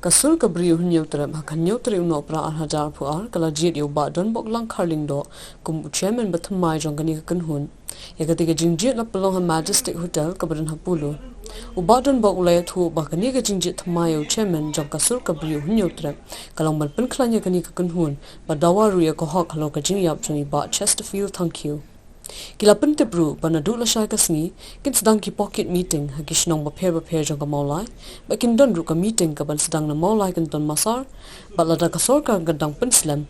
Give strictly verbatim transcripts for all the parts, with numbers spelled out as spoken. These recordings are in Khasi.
Ka sur ka briew Hynñiewtrep ha ka hynñiew tarik u Nohprah ar hajar arphew ar ka la jied ïa u Bah Donbok Langkhar Lyngdoh kum u chairman ba thymmai jong kane ka kynhun. Ïa kata ka jingjied la pynlong ha Majestic Hotel kaba don ha Polo. U Bah Donbok u la ïathuh ba kane ka jingjied thymmai ïa u chairman jong ka sur ka briew Hynñiewtrep ka long ban pynkhlaiñ ïa kane ka kynhun bad dawa ruh ïa ka hok halor ka jingïap jong i Bah Chesterfield Thangkhiew. Ki la pyntip ruh ba naduh lashai ka sngi kin sdang ki pocket meeting ha ki shnong bapher bapher jong ka Mawlai, ba kin don ruh ka meeting kaban sdang na Mawlai Kynton Massar, bad lada ka sorkar ka dang pynslem,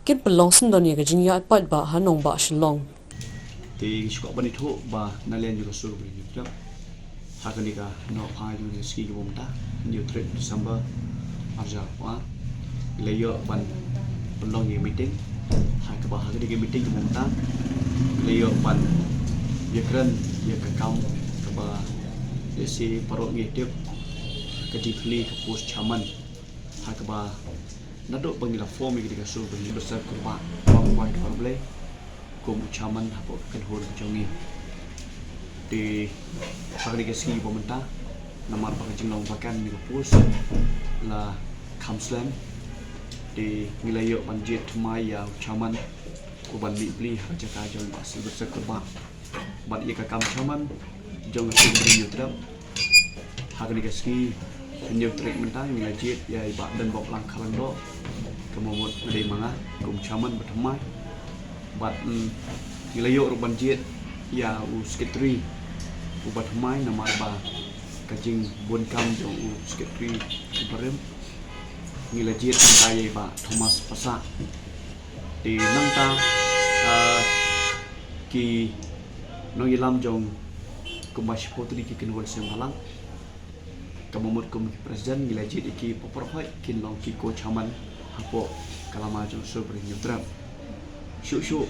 kin pynlong syndon ïa ka jingïaid paidbah ha nongbah Shillong. Te ngi sngewbha ban ïathuh ba na liang jong ka sur ka briew Hynñiewtrep ha kane ka Nohprah jong ka sngi kaba mynta, hynñiew tarik December ar hajar arphew ar, ngi la ïoh ban pynlong ïa ka meeting ha kaba ha kane ka meeting kaba mynta ngi la ïoh ban ïakren ïa ka kam kaba lehse baroh ngi tip, ka jingkhyllie ka post chairman ha kaba naduh ba ngi la form ïa kane ka sur ba ngi basa kurbah ba ngi kwah ïa ka Blei kum u chairman hapoh ka kynhun ka jong ngi. Te ha kane ka sngi ba mynta namar ba ka jinglong vacant ïa ka post la kham slem, te ngi la ïoh ban jied thymmai ïa u chairman u ban mih pli ha ka jaka jong Bah Sylvester Kurbah. Bad ïa ka kam chairman jong ka sur ka briew Hynñiewtrep ha kane ka sngi hynñiew tarik mynta ngi la jied ïa i Bah Donbok Langkhar Lyngdoh, ka mut nga dei ma nga kum chairman ba thymmai. Bad, mm, ngi la ïoh ruh ban jied ïa u secretary uba thymmai namar ba ka jingbun kam jong u secretary u barim. Ngi la jied mynta ïa i Bah Thomas Passah. Te nangta, ah, ki nongïalam jong kumba shiphew tylli ki kynhun seng bhalang, kaba mut kum ki president, ngi la jied ïa ki, baroh kin long ki co-chairman hapoh ka lama jong sur ka briew Hynñiewtrep. Shuh shuh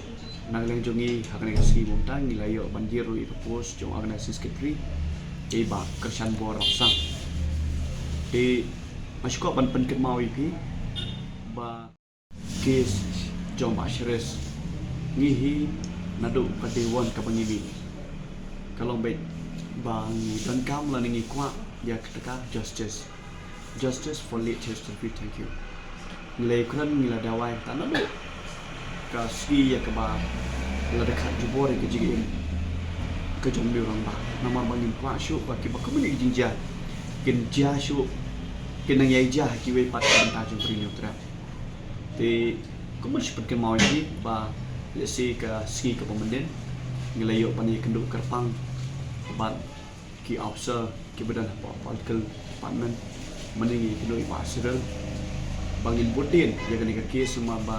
na ka liang jong ngi ha kane ka sngi mynta ngi la ïoh ban jied ruh ïa ka post jong organizing secretary, ïa i Bah Kyrshanbor Rapsang. Te nga sngewbha ban pynkynmaw ïa phi ba case jong Bah Sharif, ngi hi naduh ka day one kaba ngi mih, ka long beit ba ngi donkam lane ngi kwah ïa kata ka justice. Justice for late Chesterfield Thangkhiew. Ngi la ïakren, ngi la dawa ïa kata naduh ka sngi ïa kaba la dkhot jubor ïa ka jingim ka jong u rangbah. Namar ba ngim kwah shuh ba kiba kumne ki jingjia kin jia shuh, kin nang ïai jia ha kiwei pat ki bynta jong ka ri Hynñiewtrep. Te kumno shu pynkynmaw ïa phi ba lehse ka sngi kaba mynnin ngi la ïoh ban ïakynduh kyrpang bad ki officer kiba don hapoh political department, mynne ngi ïakynduh ïa i Bah Cyril ba ngin bud dien ïa kane ka case, namar ba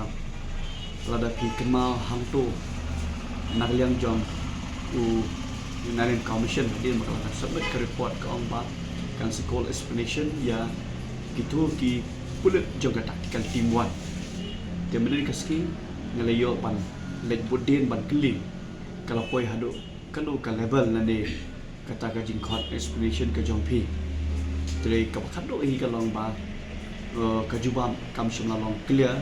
lada phi kynmaw hangto na ka liang jong u Inland Commission hadien ba ka la submit ka report ka ong ba kan sa call explanation ïa kito ki pulit jong ka tactical team one. Te mynne ka sngi ngi la ïoh ban leit bud dien ban kylli, ka la poi haduh kano ka level lane kata ka jingkhot explanation ka jong phi. Te kaba khatduh hi ka long ba, eh, ka jubab kam shym la long clear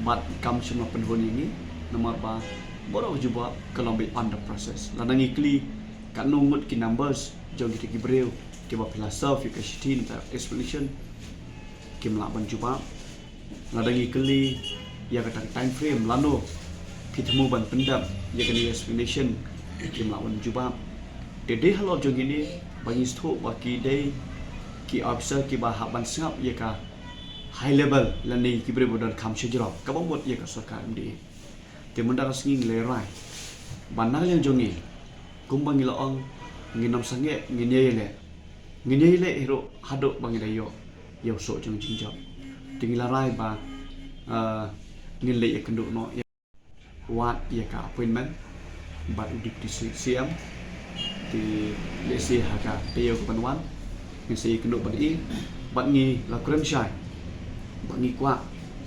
bad kam shym la pynhun ïa ngi, namar ba baroh ka jubab ka long beit under process. Lada ngi kylli katno ngut ki numbers jong kita ki briew kiba phi la serve ïa ka shithi ne ka explanation, kim lah ban jubab. Lada ngi kylli ïa kata ka time frame lano phi thmu ban pyndep ïa kane ka explanation, kim lah ban jubab. Te dei halor jong kine ba ngi sngewthuh ba ki dei ki officer kiba hap ban sngap ïa ka high level lane ki briew ba don kam shajrong kaba mut ïa ka sorkar M D A. Te mynta ka sngi ngi la rai ba na ka liang jong ngi, kumba ngi la ong, ngin ym sangeh, ngin ïai leh, ngin ïai leh hi ruh haduh ba ngi la ïoh ïa u soh jong jingjop. Te ngi la rai ba, ah, ngin leit ïakynduh noh ïa wad ïa ka appointment bad u Deputy C-, C M. Te lehse ha ka taïew kaban wan ngin sa ïakynduh bad i, bad ngi la kren shai ba ngi kwah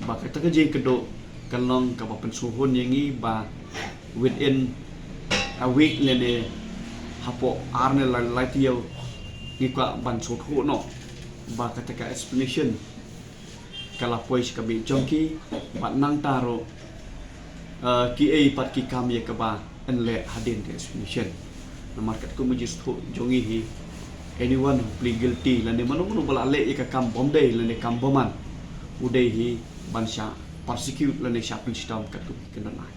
ba kata ka jingïakynduh kan long kaba pynsngewhun ïa ngi ba within a week lane hapoh ar ne lai, lai taïew ngi kwah ban sngewthuh noh ba kata ka explanation ka la poi sha ka miej jong ki, bad nangta ruh, eh, kiei pat ki kam ïa kaba yn leh hadien ka explanation. Namar katkum ka jingsngewthuh jong ngi hi, Anyone who plead guilty lane mano mano ba la leh ïa ka kam bym dei lane kam bymman, u dei hi ban shah prosecute lane shah pynshitom katkum ki kyndon ain.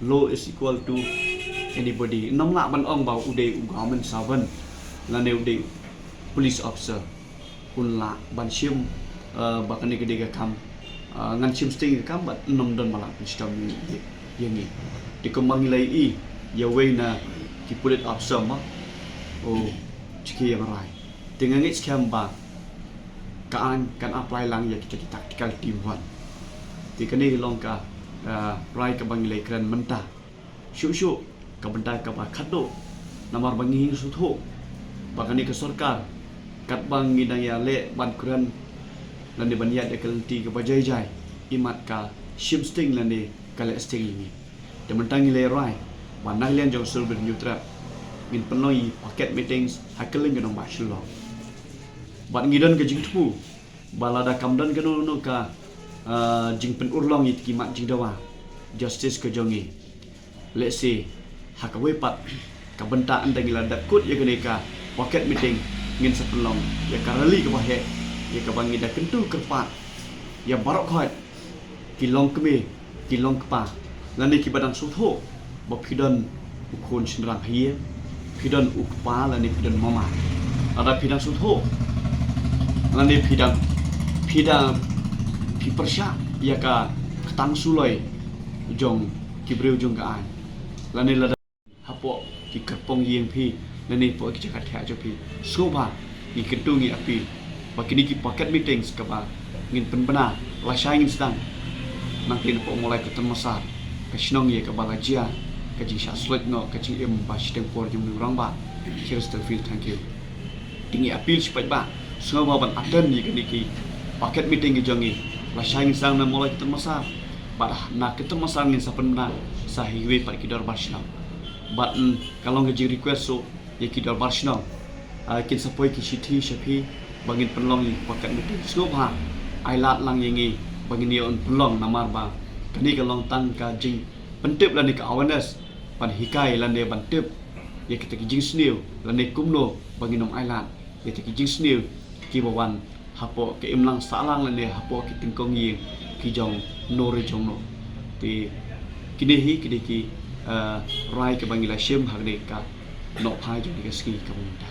Law is equal to anybody. Ym lah ban ong ba u dei u government servant lane u dei u police officer un lah ban shim, eh, ba kane ka dei ka kam, eh, ngan shim sting ka kam bad ym don ba lah pynshitom ïa, ïa ngi. Te kumba ngi la ïohi ïa uwei na ki police officer ma u Chicky Ïarai. Te nga ngeit skhem ba ka aiñ kan apply lang ïa kita ki tactical team wan. Te kane long ka, eh, rai kaba ngi la kren mynta. Shuh shuh ka bynta kaba khatduh. Namar ba ngi sngewthuh ba kane ka sorkar katba ngi dang ïaleh ban kren lane ban ïaid ïa ka lynti kaba jai jai, imat ka shim sting lane ka leh sting ïa ngi. Te mynta ngi la rai ba na ka liang jong Civil Revenue Trap ngin pynlong ïa pocket meetings ha kylleng ka nongbah Shillong. Bad ngi don ka jingthmu ba lada kam don kano kano ka, ah, jingpynurlong ïa ki mat jingdawa, justice ka jong ngi, lehse ha kawei pat ka bynta ynda ngi la dep kut ïa kane ka pocket meeting, ngin sa pynlong ïa ka rally kaba heh, ïa kaba ngi da kyntu kyrpad ïa baroh khoit ki longkmie, ki longkpa lane kiba dang sngewthuh ba phi don u khun shynrang ha ïing, phi don u kpa lane phi don mama. Lada phi dang sngewthuh lane phi dang, phi dang, phi pyrshah ïa ka ktang suloi jong ki briew jong ka aiñ lane lada hapoh ki kyrpong ïing phi lane hapoh ki jaka thiah jong phi, sngewbha ngi kyntu, ngi appeal ba kine ki pocket meetings kaba ngin pynbna lashai ngin sdang nangta napoh Mawlai Kynton Massar, ka shnong ïa kaba la jia ka jingshah sloit noh ka jingim ba shiteng por jong u rangbah Cheristerfield Thangkhiew. Te ngi appeal shi paidbah sngewbha ban attend ïa kine ki pocket meeting ki jong ngi. Lashai ngin sdang na Mawlai Kynton Massar bad na Kynton Massar ngin sa pynbna sa ha kiwei pat ki dorbar shnong. Bad, mm, ka long ka jing request shuh ïa ki dorbar shnong, ah, kin sa poi ki shithi sha phi ba ngin pynlong ïa ki pocket meeting. Sngewbha ai lad lang ïa ngi ba ngin ïoh pynlong, namar ba kane ka long tang ka jingpyntip lane ka awareness ban hikai lane ban tip ïa kita ki jingsniew lane kumno ba ngin ym ailad ïa kita ki jingsniew kiba wan hapoh ka imlang sahlang lane hapoh ki tyngkong ïing ki jong no re jong no. Te kine hi ki dei ki, eh, rai kaba ngi la shim ha kane ka nohphai jong kane ka sngi kaba mynta.